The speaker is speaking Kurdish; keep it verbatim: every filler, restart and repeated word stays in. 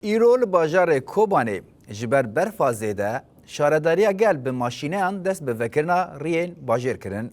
Îro li bajarê Kobanê ji ber berfa zêde, şaredariya gel bi maşîneyan dest bi vekirina riyên bajêr kirin.